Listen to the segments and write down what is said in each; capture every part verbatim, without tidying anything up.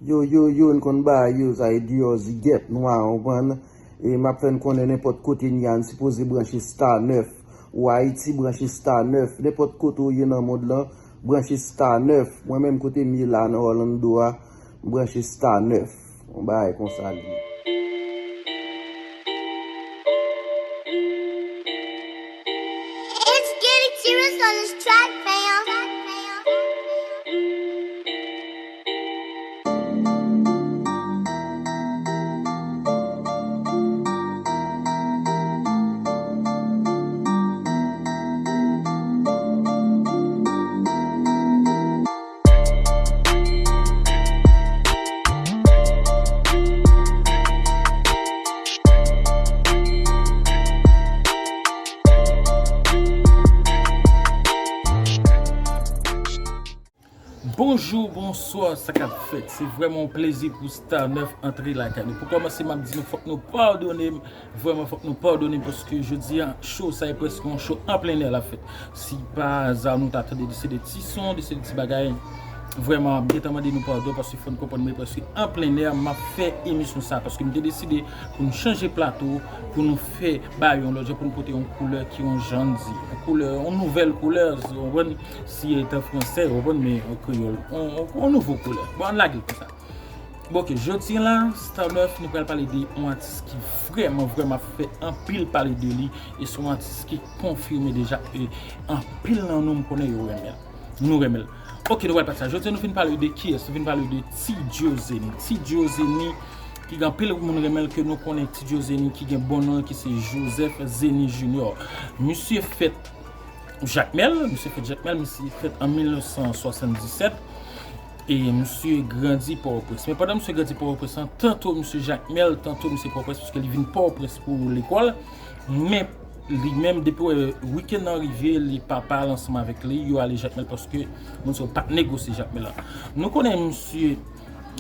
Yo, yo, yo, n konn bagay yo, sa e deyò zigèt nwa, w konprann? E m ap fè n konnen nenpòt kote n ye a, n sipoze branche Star nèf. Ou Ayiti, branche Star nèf. Nenpòt kote w ye nan mond lan, branche Star nèf. Mwen menm kote m ye la nan Orlando a, m branche Star nèf. Yon bagay konsa l ye. It's getting serious on this track, fam. Bonjou, bonswa, sa k ap fèt? Se vrèman yon plezi pou Star nèf antre lakay nou. Pou kòmanse, m ap di nou fòk nou padone m. Vrèman, fòk nou padone m paske jodi a, show sa e prèske yon show an plen nè l ap fèt. Si pa aza nou ta tande de se de ti son, de se de ti bagay, vrèman, m gentan mande nou padon paske fò n konprann mwen prèske an plen nè m ap fè emisyon sa paske m te deside pou n chanje plato, pou nou fè bagay yon lòt jan, pou nou pote yon koulè ki yon jan di, yon koulè, yon nouvèl koulè, w konprann? Si e t an fransè, w konprann, men an kreyòl, yon, yon, yon nouvo koulè. Bon, ann lage l konsa. Bon, ok, jodi la, Star nèf, nou pral pale de yon atis ki vrèman, vrèman fè anpil pale de li, e se yon atis ki konfime deja, e anpil nan nou, m konnen yo renmen l. Nou renmen l. Ok, nou pral pati sa. Jodi a, nou vin pale de kiyès? Nou vin pale de Ti Djo Zeni. Ti Djo Zeni, ki gen anpil moun renmen l, ke nou konnen Ti Djo Zeni, ki gen bon non, ki se Joseph Zeni Junior. Misye fèt Jakmèl, misye fèt Jakmèl, misye fèt an mil nèf san swasanndisèt. E misye grandi Pòtoprens. Men pandan misye grandi Pòtoprens lan, tanto misye Jakmèl, tanto misye Pòtoprens, paske li vin Pòtoprens pou lekòl. Men li menm, depi wè wikenn nan rive, li papa l ansanm avèk li, yo ale Jakmèl paske moun sa yo pa t negosye Jakmèl la. Nou konnen misye,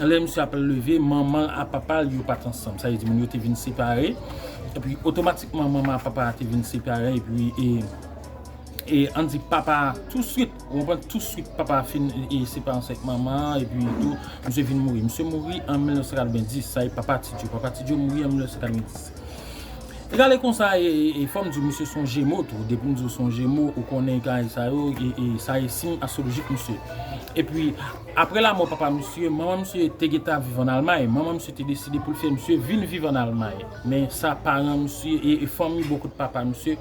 lè misye ap leve, manman l ak papa l, yo pa t ansanm. Sa vle di moun yo te vin separe. Epi otomatikman, manman ak papa a te vin separe. Epi, e, e ann di papa a touswit, ou konprann, touswit papa a fin, e, separe ansanm ak manman an, epi tou, misye vin mouri. Misye mouri an mil nèf san katrevenndis, sa e papa Ti Djo. Papa Ti Djo mouri an mil nèf san katrevenndis. Egal e konsa, e, e, e fò m di w, misye se yon jemo tou. Depi m di w se yon jemo, ou konnen kay sa yo, e, e sa e siy astrolojik misye. Epi, apre lanmò papa misye, manman misye te gentan ap viv ann Almay. Manman misye te deside pou l fè misye vin viv ann Almay. Men sa paran misye e, e fanmi bò kot papa misye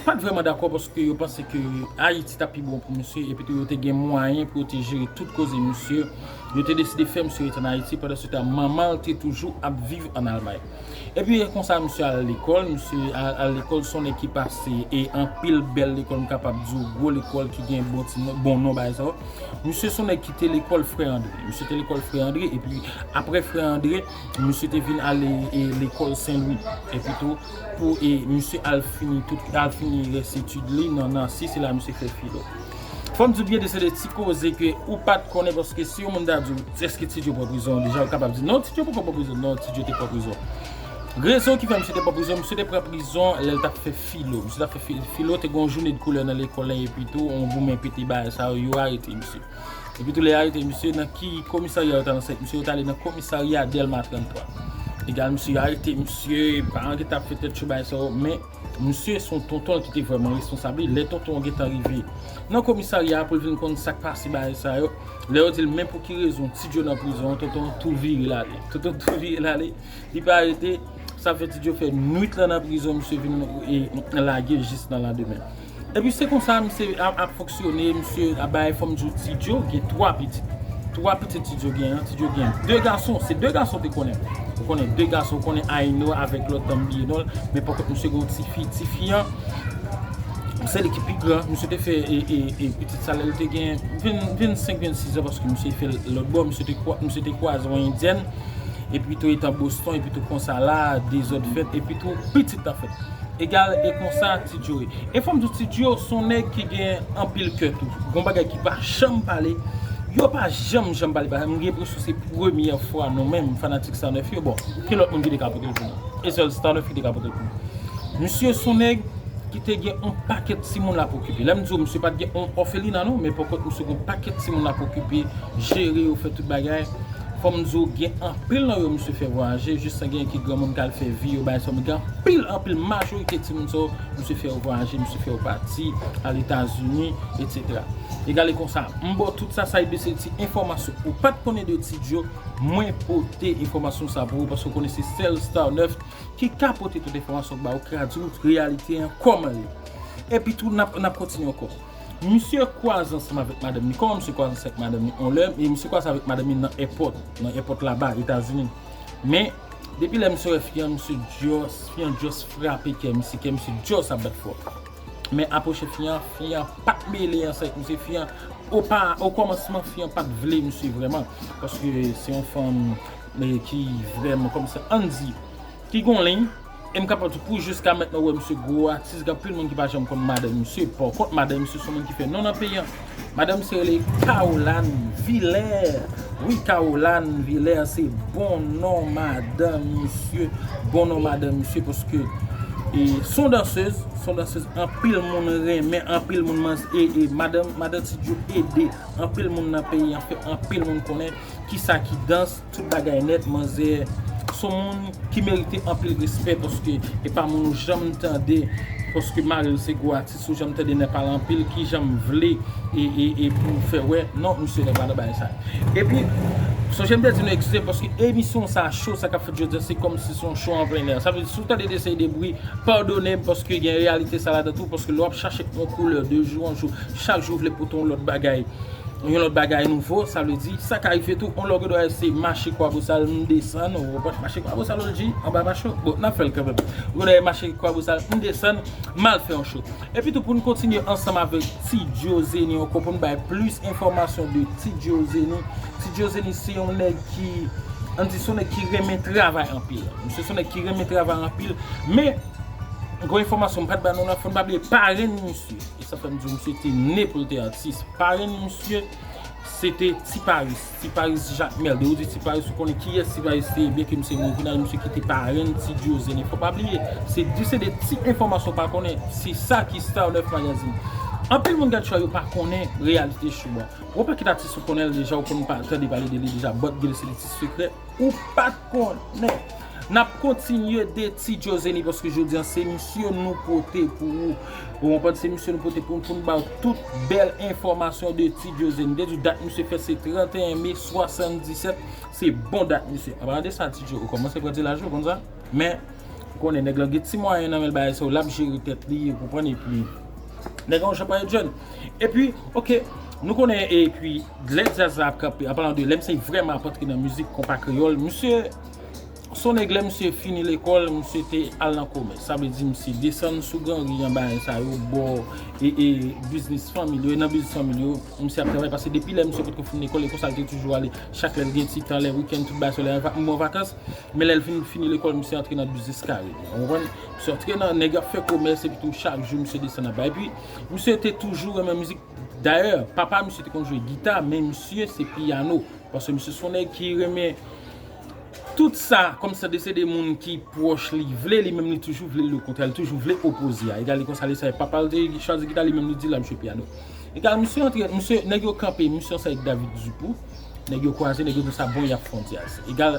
pa t vrèman dakò paske yo panse ke Ayiti t ap pi bon pou misye, epi tou yo te gen mwayen pou yo te jere tout koze misye. Yo te deside fè misye rete ann Ayiti, pandan se tan manman l te toujou ap viv ann Almay. Epi e konsa misye al lekòl, misye al, al lekòl, se yon nèg ki pase e anpil bèl lekòl, m kapab di w gwo lekòl ki gen bon ti non, bon non bagay sa yo. Misye se yon nèg ki te lekòl Frè Andre. Misye te lekòl Frè Andre, epi apre Frè Andre, misye te vin ale, e, lekòl Sen Lwi. Epi tou, pou, e, misye al fini tout, al fini rès etid li nan, nan Nancy, se la misye fè filo. Fò m di w byen de se de ti koze ke ou pa t konnen, paske si yon moun ta di w, èske Ti Djo pran prizon? Deja, ou kapab di, non, Ti Djo poko pran prizon. Non, Ti Djo te pran prizon. Rezon ki fè misye te pran prizon, misye te pran prizon lè l t ap fè filo. Misye t ap fè fi-, filo, te gen yon jounen de koulè nan lekòl la, epi tou, yon goumen pete bagay sa yo, yo arete misye. Epi tou, lè yo arete misye, nan ki komisarya yo t al ansanm ak misye? Yo t ale nan komisarya Dèlma tranntwa. Egal, misye, yo arete misye, paran gentan ap fè tèt cho bagay sa yo, men misye se yon tonton ki te vrèman responsab li. Lè tonton an gentan rive nan komisarya a pou l vin konn sa k pase bagay sa yo, lè yo di l, men pou ki rezon Ti Djo nan prizon, tonton tou vire l ale. Tonton tou vire l ale, li pa rete, sa fè Ti Djo fè nwit lan nan prizon, misye vin, e, lage jis nan landemen. Epi se konsa misye ap, ap fonksyone, misye ap bay, fò m di w, Ti Djo gen twa pitit. Twa pitit Ti Djo gen an, Ti Djo gen de gason, se de gason te konnen. Ou konnen de gason, ou konnen Aino avèk lòt lan m bliye non l, men pòkòt misye gen yon ti fi, ti fi an, se li ki pi gran, misye te fè, e, e, e pitit sa lè l te gen ven, vennsenk, vennsis an, paske misye fè l lòt bò, misye te kwa-, misye te kwaze yon endyèn, epi tou etan Boston, epi tou konsa la, dezòd fèt, epi tou pitit lan fèt. Egal, e konsa, Ti Djo ye. E fò m di w, Ti Djo se yon nèg ki gen anpil kè tou. Gon bagay ki pa janm pale, yo pa janm, janm pale. Bagay, m gen enpresyon se premyè fwa nou menm, fanatik Star nèf yo, bon, ki lòt moun ki te ka pote l pou nou? E sèl Star nèf ki te ka pote l pou nou. Misye se yon nèg ki te gen yon pakèt timoun l ap okipe. Lè m di w, misye pa t gen yon òfelina non, men pòkòt misye gen yon pakèt timoun l ap okipe, jere yo, fè tout bagay. Fò m di w, gen anpil nan yo misye fè vwayaje, jis gen ki granmoun k al fè vi yo, bagay sa yo, men gen anpil, anpil majorite timoun sa yo, misye fè yo vwayaje, misye fè yo pati al Etazini, etsetera. Egal e konsa, m ba w tout sa, sa e de se ti enfòmasyon ou pa t konnen de Ti Djo, mwen pote enfòmasyon sa pou ou, paske w konnen se sèl Star nèf ki ka pote tout enfòmasyon ba ou, ki ka di w reyalite an kòman l ye. Epi tou, n ap, n ap kontinye ankò. Misye kwaze ansanm avèk madanm li. Kòman misye kwaze ansanm avèk madanm li? On lè, e misye kwaze avèk madanm li nan èpòt, nan èpòt laba, Etazini. Men, depi lè misye wè fi an, misye just, fi an just frape kè misye, kè misye just ap bat fò. Men apwoche fi an, fi an pa t mele ansanm avèk misye, fi an, o pa, o kòmansman, fi an pa t vle misye vrèman. Paske se yon fanm, e, ki vrèman, kòmsi, ann di, ki gon liy, e m kapab di pou jiska mentnan, ou wè misye gwo atis, gen anpil moun ki pa janm konn madanm misye. Pakont, madanm misye se yon moun ki fè non nan peyi an. Madanm misye rele Caroline Villers. Wi, Caroline Villers, se bon non madanm misye. Bon non madanm misye, paske, e, se yon dansez, se yon dansez anpil moun renmen, anpil moun manz-, e, e, madanm, madanm Ti Djo ede anpil moun nan peyi an, fè anpil moun konnen kisa ki dans, tout bagay nèt, manzè se yon moun ki merite anpil respè, paske e pa moun ou janm tande, paske mari l se gwo atis, ou janm tande nèg pale anpil, ki janm vle e, e, e pou fè wè, non, misye nèg pa nan bagay sa. Epi, sonje m te di nou eskize m, paske emisyon sa cho, sa k ap fèt jodi a, se kòmsi se yon cho an plen lè. Sa vle di, si w tande de seri de bri, padone m, paske gen reyalite sa ladan tou, paske lè w ap chache yon koulè de jou an jou, chak jou w vle pote yon lòt bagay, yon lòt bagay nouvo, sa vle di, sa ka rive tou, yon lè w gen dwa se mache Kwabosal, m desann, ou konprann, mache Kwabosal, ou di, anba mache, bon, n ap fè l kanmenm. Ou gen dwa mache Kwabosal, m desann, m al fè yon cho. Epi tou, pou n kontinye ansanm avèk Ti Djo Zeni ankò, pou n bay plis enfòmasyon de Ti Djo Zeni. Ti Djo Zeni se yon nèg ki, ann di, se yon nèg ki renmen travay anpil. Misye se yon nèg ki renmen travay anpil, men, gwo enfòmasyon m pa t ba nou la, fò n pa bliye parenn misye. E sa fè m di w, misye te ne pou l te atis. Parenn misye, se te Ti Paris. Ti Paris Jacmel. De ou di Ti Paris, ou konnen kiyès Ti Paris te ye, byenke misye mouri, nan misye ki te parenn Ti Djo Zeni. Fò pa bliye, se di se de ti enfòmasyon w pa konnen. Se sa ki Star nèf Magazine. Anpil moun gad cho a, yo pa konnen reyalite cho a. Yon pakèt atis ou konnen l deja, ou konn pa tande pale de li deja. Bòt gil se de ti sekrè ou pa t konnen. N ap kontinye de Ti Djo Zeni, paske jodi a se misye nou pote pou ou. Ou konprann, se misye nou pote pou, pou n ba w tout bèl enfòmasyon de Ti Djo Zeni. M te di w dat misye fèt se trannteyen me swasanndisèt. Se bon dat misye. Anpalan de sa, Ti Djo, ou kòmanse pran ti laj ou konn sa. Men, ou konnen nèg lan gen ti mwayen nan men l, bagay sa yo, l ap jere tèt li, ou konprann, epi nèg lan yon jan pa jèn. Epi, oke, nou konnen, epi lè djaz la ap kanpe, anpalan de lè misye vrèman ap antre nan mizik konpa kreyòl, misye se yon nèg, lè misye fini lekòl, misye te al nan komès. Sa vle di misye desann sou gangri an, bagay sa yo, bò, e, e, biznis fanmi l yo, e nan biznis fanmi l yo, misye ap travay, paske depi lè misye potko fin lekòl, e konsa l te toujou ale, chak lè l gen ti tan, lè wikenn, tout bagay sa yo, lè mwen vakans, men lè l fin fini lekòl, misye antre nan biznis kare. Ou konprann? Misye antre nan, nèg ap fè komès, epi tou chak jou misye desann ap bay. Epi, misye te toujou renmen mizik. Dayè, papa misye te konn jwe gita, men misye se piyano. Paske misye se yon nèg ki renmen tout sa, kòmsi de se de moun ki pwòch li vle, li menm li toujou vle lekontrè, li toujou vle opoze a. Egal li konsa, li sa, papa l te chwazi gita, li menm li di l ap jwe piyano. Egal, misye antre, misye, nèg yo kanpe, misye ansanm avèk David Dupou, nèg yo kwaze, nèg yo di sa bon, y ap fè yon djaz. Egal,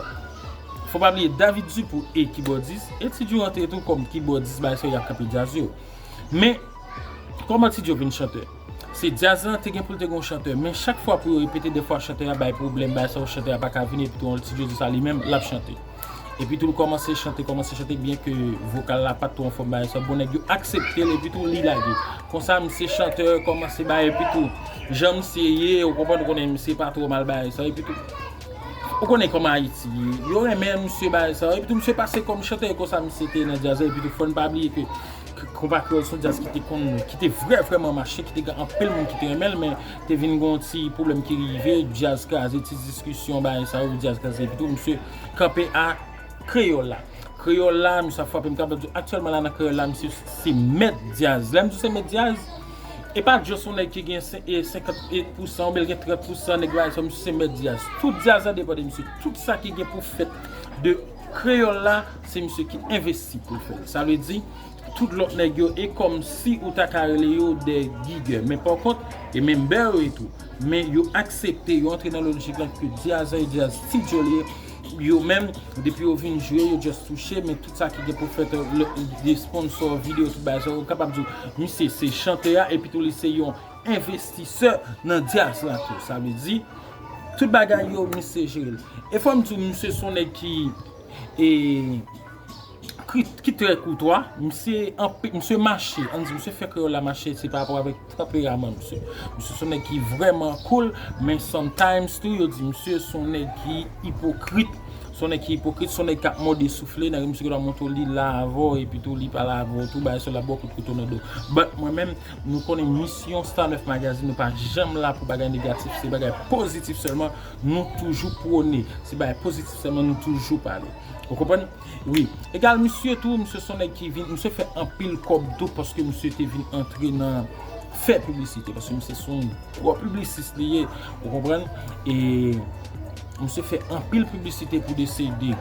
fò pa bliye, David Dupou e kibòdis, e Ti Djo antre tou kòm kibòdis, bagay sa yo, y ap kanpe djaz yo. Men, kòman Ti Djo vin chantè? Se djaz lan te gen pou l te gen yon chantè, men chak fwa pou yo repete, dèfwa chantè a bay pwoblèm, bagay sa yo, chantè a pa ka vini, epi tou Ti Djo di sa li menm, l ap chante. Epi tou l kòmanse chante, kòmanse chante, byenke vokal la pa t twò anfòm, bagay sa, bon, nèg yo aksepte l, epi tou li lage. Konsa, misye chantè, kòmanse bay, epi tou, jan misye ye, ou konprann, ou konnen misye pa twò mal bagay sa, epi tou, ou konnen kòman Ayiti ye, yo renmen misye bagay sa, epi tou misye pase kòm chantè, konsa misye te nan djaz la, epi tou fò n pa bliye ke k-, konpa kreyòl se yon djaz ki te konn, ki te vrè, vrèman mache, ki te gen anpil moun ki te renmen l, men te vin gen yon ti pwoblèm ki rive, djaz kraze, ti diskisyon, bagay sa yo, djaz kraze, epi tou misye kanpe a kreyòl la. Kreyòl la, misye ap frape, m kapab di w, aktyèlman la nan kreyòl la, misye se mèt djaz. Lè m di w se mèt djaz, e pa just yon nèg ki gen sen-, e senkant pou san, oubyen l gen trant pou san, nèg bagay sa, misye se mèt djaz. Tout djaz la depann de misye. Tout sa ki gen pou fèt de kreyòl la, se misye ki envesti pou l fè l. Sa vle di, tout lòt nèg yo, e kòmsi ou ta ka rele yo de gigè. Men pa kont, e menm bè yo e tou. Men yo aksepte, yo antre nan lojik lan ke djaz e djaz Ti Djo li ye. Yo menm, depi yo vin jwe, yo just touche, men tout sa ki gen pou fèt, de sponsò, videyo, tout bagay sa, yo kapab di w, misye se chantè a, epi tou li se yon envestisè nan djaz la tou. Sa vle di, tout bagay yo, misye jere l. E fò m di w, misye se yon nèg ki, e, ki, ki trè koutwa. Misye, anpe, misye mache, ann di, misye fè kreyòl la mache, se pa rapò avèk tanperaman misye. Misye se yon nèg ki vrèman cool, men sometimes tou, yo di misye se yon nèg ki ipokrit. Se yon nèg ki ipokrit, se yon nèg k ap mòde soufle, nèg misye ki ta montre w li la avè w, epi tou li pale avè w, tou bagay sa l ap ba w kout kouto nan do. But mwen menm, nou konnen misyon Star nèf Magazine, nou pa janm la pou bagay negatif, se bagay pozitif sèlman, nou toujou pwone, se bagay pozitif sèlman, nou toujou pale. Ou konprann? Wi. Egal, misye tou, misye se yon nèg ki vin, misye fè anpil kòb tou, paske misye te vin antre nan fè piblisite, paske misye se yon gwo piblisis li ye, ou konprann? E misye fè anpil piblisite pou de seri de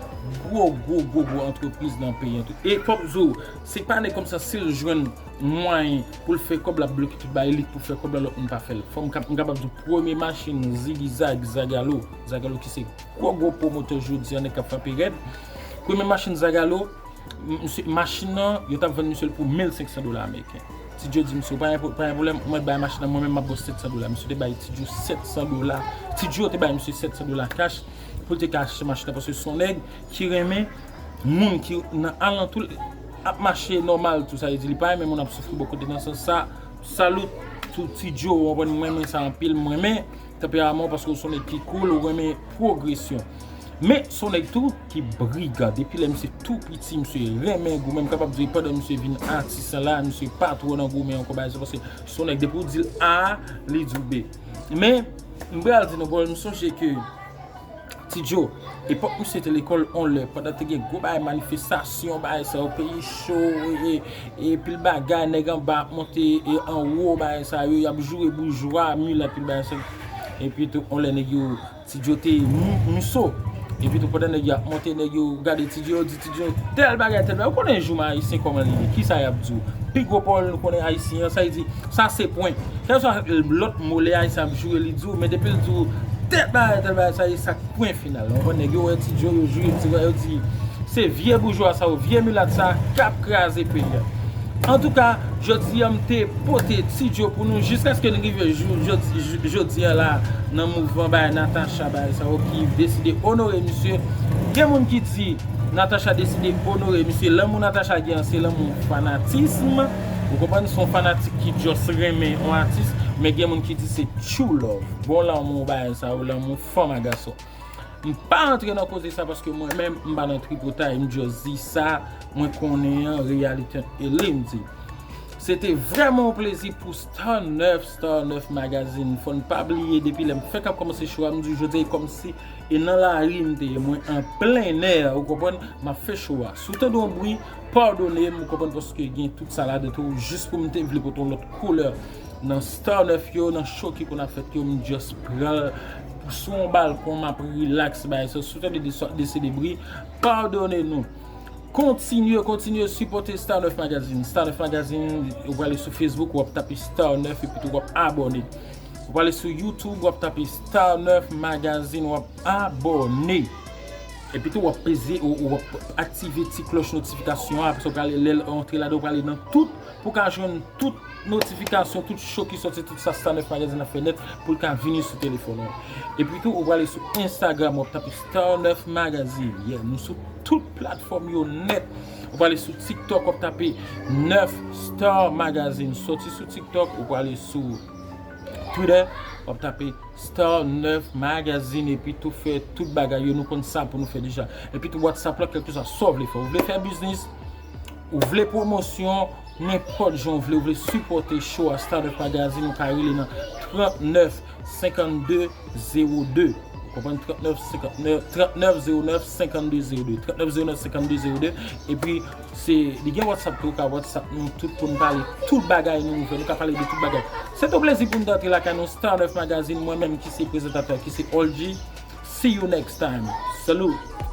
gwo, gwo, gwo, gwo antrepriz nan peyi an tou. E fò m di w, se pa nèg kòmsa, si l jwenn mwayen pou l fè kòb, l ap bloke tout bagay, li pou fè kòb la, lòt moun pa fè l. Fò m kap-, m kapab di w, premye machin Ziggy Zag, Zagalo, Zagalo ki se gwo, gwo pwomotè jodi an, nèg k ap frape rèd. Premye machin Zagalo, m-, misye, machin nan, yo t ap vann misye l pou mil senk san dola ameriken. Ti Djo di misye, pa gen pwo-, pa gen pwoblèm, mwen bay machin nan, mwen menm m ap ba w sèt san dola. Misye te bay Ti Djo sèt san dola. Ti Djo te bay misye sèt san dola cash pou l te ka achte machin nan, paske se yon nèg ki renmen moun ki nan alantou l ap mache nòmal tou, sa vle di li pa renmen moun ap soufri bò kote. Nan sans sa, salut tou Ti Djo, ou konprann, mwen renmen sa anpil, mwen renmen tanperaman w paske w se yon nèg ki cool, ou renmen pwogresyon. Men se yon nèg tou ki brigan, depi lè misye tou piti, misye renmen goumen, m kapab di pandan misye vin atis la, misye pa twò nan goumen ankò bagay sa, paske se yon nèg depi w di l A, li di w B. Men, m pral di nou, bon, m sonje ke Ti Djo, epòk misye te lekòl, on lè, pandan te gen gwo bagay manifestasyon, bagay sa yo, peyi cho, e, e, e pil bagay, nèg anba ap monte, e anwo, bagay sa yo, y ap joure boujwa, milat, pil bagay sa yo. Epi tou, on lè nèg yo, Ti Djo te mi-, miso. Epi tou, pandan nèg yo ap monte, nèg yo gade Ti Djo, yo di Ti Djo, tèl bagay, tèl bagay. Ou konnen jouman ayisyen kòman li ye, kisa y ap di w? Pi gwo pawòl nou konnen ayisyen an, sa vle di, sa se pwen. Kèlkeswa lòt mo lè ayisyen ap joure, li di w, men depi l di w tèl bagay, tèl bagay, sa e sa k pwen final. Ou konprann, nèg yo wè Ti Djo, yo joure Ti Djo, yo di, se vye boujwa sa yo, vye milat sa k ap kraze peyi a. Antouka, jodi a m te pote Ti Djo pou nou jiskaske n rive jou, jodi, jou, jodi a la nan mouvman bagay Natacha, bagay sa yo ki deside onore misye. Gen moun ki di Natacha deside onore misye. Lanmou Natacha gen an, se lanmou fanatism. Ou konprann, se yon fanatik ki just renmen yon atis, men gen moun ki di se true love. Bon lanmou bagay sa yo, lanmou fanm a gason. M pa antre nan koze sa paske mwen menm, m pa nan tripotay, m just di sa mwen konnen an, reyalite an, e li m di. Se te vrèman yon plezi pou Star nèf, Star nèf Magazine. Fò n pa bliye, depi lè m fèk ap kòmanse show a, m di w jodi a e kòmsi e nan lari m te ye, mwen an plen nè, ou konprann, m ap fè show a. Si w tande yon bri, padone m, ou konprann, paske gen tout sa ladan tou, jis pou m te vle pote yon lòt koulè nan Star nèf yo, nan show ki konn ap fèt yo, m just pran l sou yon balkon, m ap relax, bagay sa. Si w tande de, de, de bri, padone nou. Kontinye, kontinye sipòte Star nèf Magazine. Star nèf Magazine, ou prale sou Facebook, w ap tape Star nèf epi tou w ap abòne. Ou prale sou YouTube, w ap tape Star nèf Magazine, w ap abòne. Epi tou w ap peze, ou, ou ap aktive ti klòch notifikasyon an, apre sa w prale, lè l antre ladan, ou prale nan tout, pou w ka jwenn tout notifikasyon, tout show ki sòti, tout sa Star nèf Magazine ap fè nèt, pou l ka vini sou telefòn ou. Epi tou, ou prale sou Instagram, w ap tape Star nèf Magazine. Yeah, nou sou tout platfòm yo nèt. Ou prale sou TikTok, w ap tape nèf Star Magazine. Sòti sou TikTok, ou prale sou Twitter, w ap tape Star nèf Magazine, epi tou fè tout bagay yo, nou konn sa pou nou fè deja. Epi tou WhatsApp la, kèlkeswa sa w vle fè. Ou vle fè biznis, ou vle pwomosyon, nenpòt jan w vle, ou vle sipòte show a Star nèf Magazine, ou ka rele nan trannèf senkannde zewo de. Ou konprann? Trannèf senkannèf, trannèf zewo nèf senkannde zewo de. Trannèf zewo nèf senkannde zewo de. Epi, se, li gen WhatsApp tou, ou ka WhatsApp nou tout pou n pale tout bagay nou ouvè, nou ka pale de tout bagay. Se te yon plezi pou n te antre lakay nou, Star nèf Magazine, mwen menm ki se prezantatè, ki se Old G. See you next time. Salute.